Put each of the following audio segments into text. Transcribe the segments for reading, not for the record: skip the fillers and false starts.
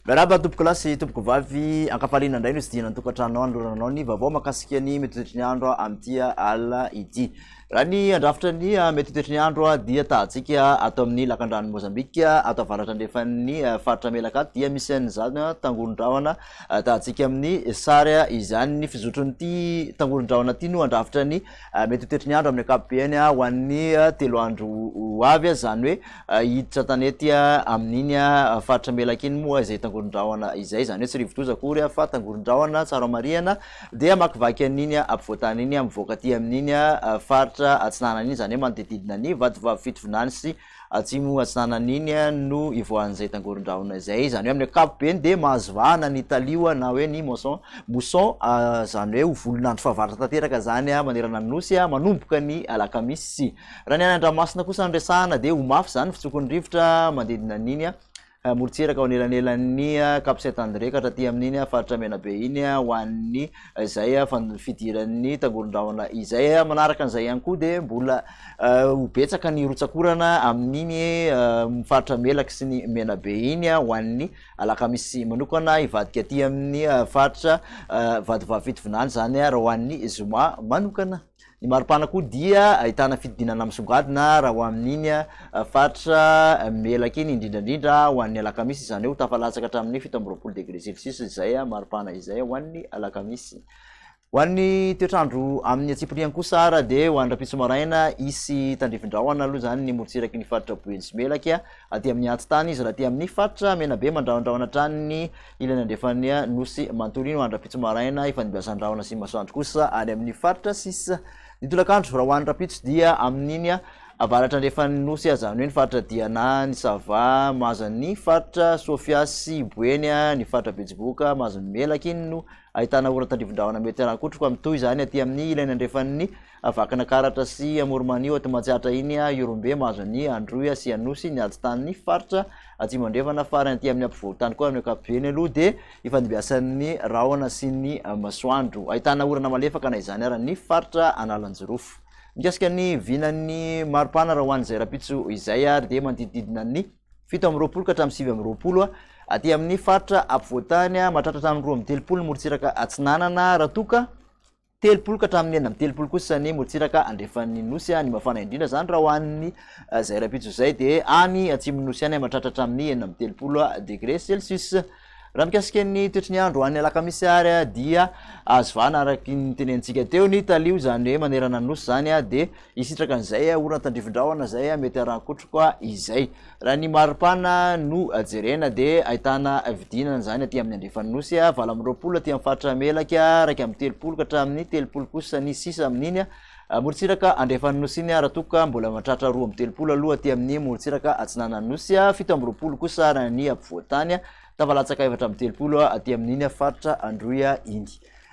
Miarahaba tompokolahy sy tompokovavy, ankafaliana indray no tsidihina ny tokantranonao hanolorana anao ny vaovao mahakasika ny mety ho toetry ny andro amin'ity alina ity. Raha ny handrafitra ny mety ho toetry ny andro dia tahantsika ato amin'ny lakandranon'i Mozambique ato avaratra andrefan'ny faritra Melaky ato dia misy an'izany tangoron-drahona tahantsika amin'ny sary izany. Ny fizotron'ity tangoron-drahona ity no handrafitra ny mety ho toetry ny andro amin'ny ankapobeny ho an'ny 3 andro ho avy, izany hoe hiditra an-tanety amin'iny faritra Melaky iny moa izay tangoron-drahona izay, izany hoe tsy rivodoza akory fa tangoron-drahona tsara marihana. Dia hamakivaky an'iny ampovoantany iny mivoaka aty amin'iny faritra atsinanana iny, izany hoe manodidididina ny Vatovavy Fitovinany sy atsimo atsinanana iny no ivoahan'izay tangoron-drahona izay. Izany hoe amin'ny ankapobeny dia mahazo vahana ny talio na hoe ny moisson, mousson, izany hoe ho volon'andro fahavaratra tanteraka izany manerana ny Nosy manomboka ny alakamisy. Raha ny any an-dranomasina kosa no resahana dia ho mafy izany ny fitsokon'ny rivotra manodidina an'iny Morontsiraka ao anelanelan'ny Cap Saint André ka hatraty amin'iny faritra Menabe iny ho an'ny izay fidiran'ny tangoron-drahona izay. Manaraka an'izay ihany koa dia mbola ho betsaka ny rotsak'orana amin'iny faritra Melaky sy ny Menabe iny ho an'ny alakamisy manokana hivadika aty amin'ny faritra Vatovavy Fitovinany izany raha ho an'ny zoma manokana. Ny maripana koa dia ahitana fidinana misongadina raha ho amin'iny faritra Melaky iny, indrindra indrindra ho an'ny alakamisy, izany hoe ho tafalatsaka hatramin'ny 27 degré celsius izay maripana izay ho an'ny alakamisy. Ho an'ny toetr'andro amin'ny antsipiriany kosa ara dia ho an'ny rahampitso maraina hisy tandrifin-drahona aloha izany ny morontsiraky ny faritra Boeny sy Melaky, aty amin'ny antitany izy raha aty amin'ny faritra Menabe mandrahondrahona hatrany ny Ilany andrefan'ny Nosy manontolo iny ho an'ny-rahampitso maraina, ifandimbiasan-drahona sy masoandro kosa any amin'ny faritra sisa. Ny tolakandro, raha ho an'ny rahampitso dia amin'iny avaratra andrefan'ny Nosy, izany hoe ny faritra Diana, ny Sava, mahazo an'ny faritra Sofia sy Boeny, ny faritra Betsiboka, mahazo ny Melaky iny no ahitana oran-tandrivon-drahona mety haran-kotroka mitohy izany aty amin'ny ilany andrefan'ny Vakinakaratra sy Amoronmania ato Matsiatra iny, Ihorombe, mahazo an'i Androy sy Anosy, ny ady-tanin'ny faritra Atsimo Andrefana, farany aty amin'ny ampovoan-tany koa amin'ny ankapobeny aloha dia ifandimbiasan'ny rahona sy ny masoandro. Ahitana orana malefaka na izany ara ny faritra Analanjirofo. Mikasika ny vinan'ny maripana raha ho an'izay rahampitso izay ary dia manodidididina ny 27 ka hatramin'ny 29 aty amin'ny faritra ampovoan-tany, mahatratra hatramin'ny 32 ny morontsiraka atsinanana raha toa ka 30 ka hatramin'ny 36 kosa ny morontsiraka andrefan'ny Nosy. Ny mafana indrindra izany raha ho an'ny izay rahampitso izay dia any atsimon'ny Nosy any mahatratra hatramin'ny 36 degré celsius. Raha mikasika ny toetry ny andro any alakamisy ary dia azo vahana araka ny tenenintsika teo ny talio, izany hoe manerana ny Nosy izany dia hisitraka an'izay orana tandrifin-drahona izay mety haran-kotroka izay. Raha ny maripana no jerena dia ahitana vidinana izany aty amin'ny andrefan'ny Nosy, 28 aty amin'ny faritra Melaky, 31 ka hatramin'ny 30 kosa ny sisa amin'iny morontsiraka andrefan'ny Nosy iny, raha toa ka mbola mahatratra 32 aloha aty amin'ny morontsiraka atsinanan'ny Nosy, 27 kosa raha ny ampovoan-tany, tafalatsaka 34 aty amin'iny faritra Androy iny.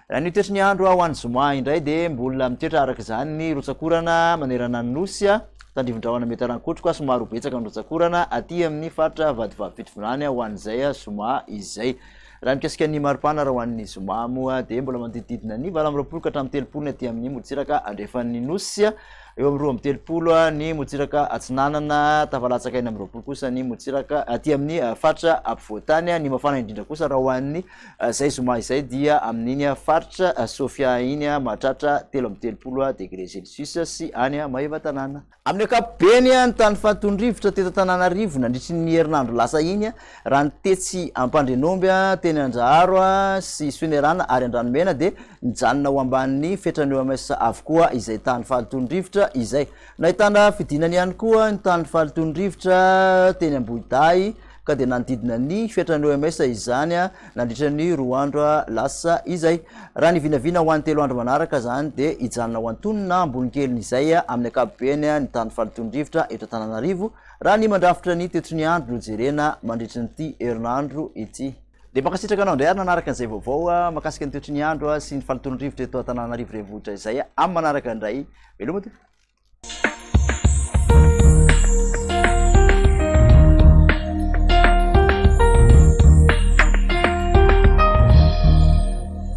Raha ny toetry ny andro ho an'ny zoma indray dia mbola mitoetra araka izany ny rotsak'orana manerana ny Nosy. Tandrivin-drahona mety haran-kotroka somary ho betsaka ny rotsak'orana aty amin'ny faritra Vatovavy Fitovinany ho an'izay zoma izay. Raha mikasika ny maripana raha ho an'ny zoma moa dia mbola manodidididina ny 28 ka hatramin'ny 30 ny aty amin'ny morontsiraka andrefan'ny Nosy. Eo amin'ny 32 ny morontsiraka atsinanana, tafalatsaka 26 kosa ny morontsiraka aty amin'ny faritra ampovoan-tany. Ny mafana indrindra kosa raha ho an'ny Izay zoma izay dia amin'iny faritra Sofia iny mahatratra 33 degré celsius sy any Maevatanàna. Amin'ny ankapobeny, ny tany fahatony-rivotra teto Antananarivo nandritry ny herinandro lasa iny, raha ny tetsy Ampandrianomby, teny Andraharo sy Soanierana ary Andranomena dia nijanona ho ambanin'ny fetran'ny OMS avokoa izay tany fahatony-rivotra izay. Nahitana fidinany ihany koa ny tany fahatony-rivotra teny Ambohidahy, ka dia nanodidina ny fetran'ny OMS izany nandritra ny 2 andro lasa izay. Raha ny vinavina ho an'ny 3 andro manaraka izany dia hijanona ho antonony na ambony kelin'izay amin'ny ankapobeny ny tahan'ny fahalotoan'ny rivotra eto Antananarivo raha ny mandrafitra ny toetry ny andro no jerena mandritra ity herinandro ity. Dia mankasitraka anao indray ary nanaraka an'izay vaovao mahakasika ny toetry ny andro sy ny fahalotoan'ny rivotra eto Antananarivo renivohitra izay amin'ny manaraka indray. Veloma tompoko.